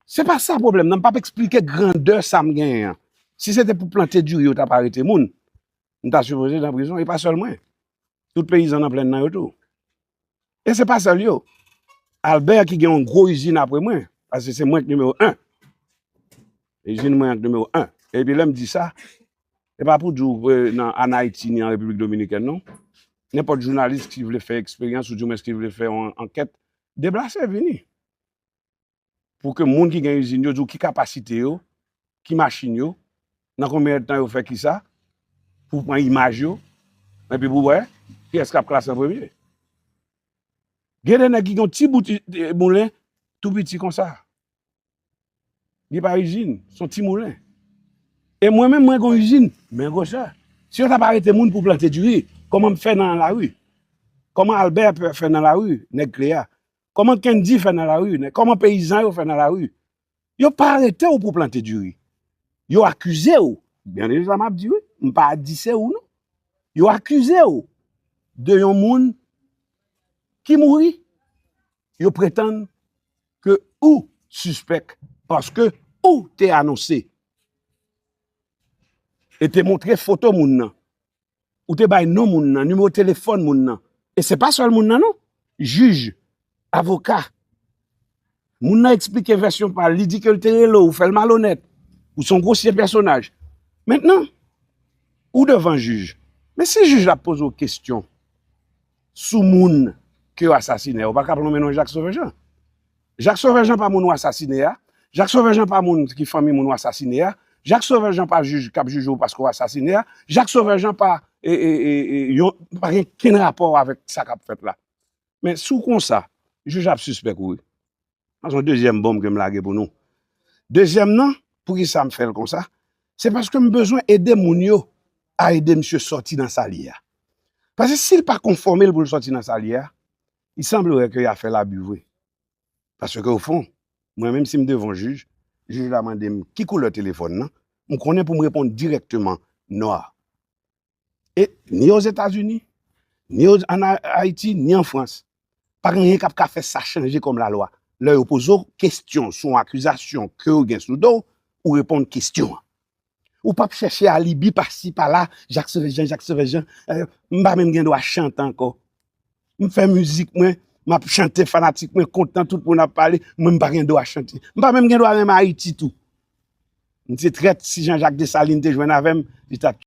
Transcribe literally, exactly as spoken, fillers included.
Se pa sa pwoblèm nan, m p ap eksplike grandè sa m genyen an. Si se te pou plante diri, yo t ap arete moun, m ta sipoze nan prizon, e pa sèl mwen. Tout peyizan nan plèn nan yo tou. E se pa sèl yo. Albert ki gen yon gwo izin apre mwen, paske se mwen k nimewo en. Izin mwen an k nimewo en. Epi lè m di sa, e pa pou di w, eh, nan, ann Ayiti ni an Repiblik Dominikèn, non. Nenpòt jounalis ki vle fè eksperyans, ou di mwens ki vle fè yon ankèt, deplase, vini. Pou ke moun ki gen izin yo di w ki kapasite yo, ki machin yo, nan konbyen tan yo fè kisa, pou w pran imaj yo, epi pou w wè kiyès k ap klase an premye. Gen de nèg ki gen yon ti bout i-, e, moulen tou piti konsa. Li pa izin, se yon ti moulen. E mwen menm, mwen gen yon izin, men gwosè. Si yo t ap arete moun pou plante diri, kòman m fè nan lari? Kòman Albert fè, fè nan lari, nèg kle a? Kòman Kendy fè nan lari? Kòman peyizan yo fè nan lari? Yo pa arete w pou plante diri. Yo akize w. Byen, se sa m ap di, wi. M pa di se ou, non. Yo akize w de yon moun ki mouri. Yo pretann ke ou sispèk paske ou te anonse e te montre foto moun nan. Ou te bay non moun nan, nimewo telefòn moun nan. E se pa sèl moun nan, non. Jij, avoka. Moun nan eksplike vèsyon pa l, li di ke l te rele w, ou fè l malonèt. Ou se yon gwosye pèsonaj. Mentnan, ou devan jij. Men si jij la ap poze w kesyon sou moun ke yo asasinen, ou pa ka nonmen non Jacques Sauveur Jean. Jacques Sauveur Jean pa moun ou asasinen a. Jacques Sauveur Jean pa moun ki fanmi moun ou asasinen a. Jacques Sauveur Jean pa jij k ap jije w paske w asasinen a. Jacques Sauveur Jean pa, e, e, e, e, yon, pa gen kenn rapò avèk sa k ap fèt la. Men si w konsa, jij ap sispèk ou, wi. Sa se yon dezyèm bonm ke m lage pou nou. Dezyèm nan, poukisa m fè l konsa? Se paske m bezwen ede moun yo a ede misye sòti nan sa l ye a. Paske si l pa konfòme l pou l sòti nan sa l ye a, il semblerait ke y a fè labi vre. Paske, ofon, mwen menm si m devan jij, jij la mande m ki koulè telefòn nan, m konnen pou m reponn dirèkteman nwa. E ni Ozetazini, ni o-, ann A-, Ayiti, ni an Frans, pa gen anyen k ap ka fè sa chanje kòm lalwa. Lè yo poze w kesyon sou yon akizasyon ke yo gen sou do w, ou reponn kesyon an. Ou p ap chèche alibi pasi pala, Jacques Sauveur Jean, Jacques Sauveur Jean, eh, m pa menm gen dwa chante ankò. M fè mizik mwen, m ap chante, fanatik mwen kontan, tout moun ap pale, mwen m pa gen dwa chante. M pa menm gen dwa renmen Ayiti tou. M se trèt, si Jean Jacques Dessalines te jwenn avè m, li t ap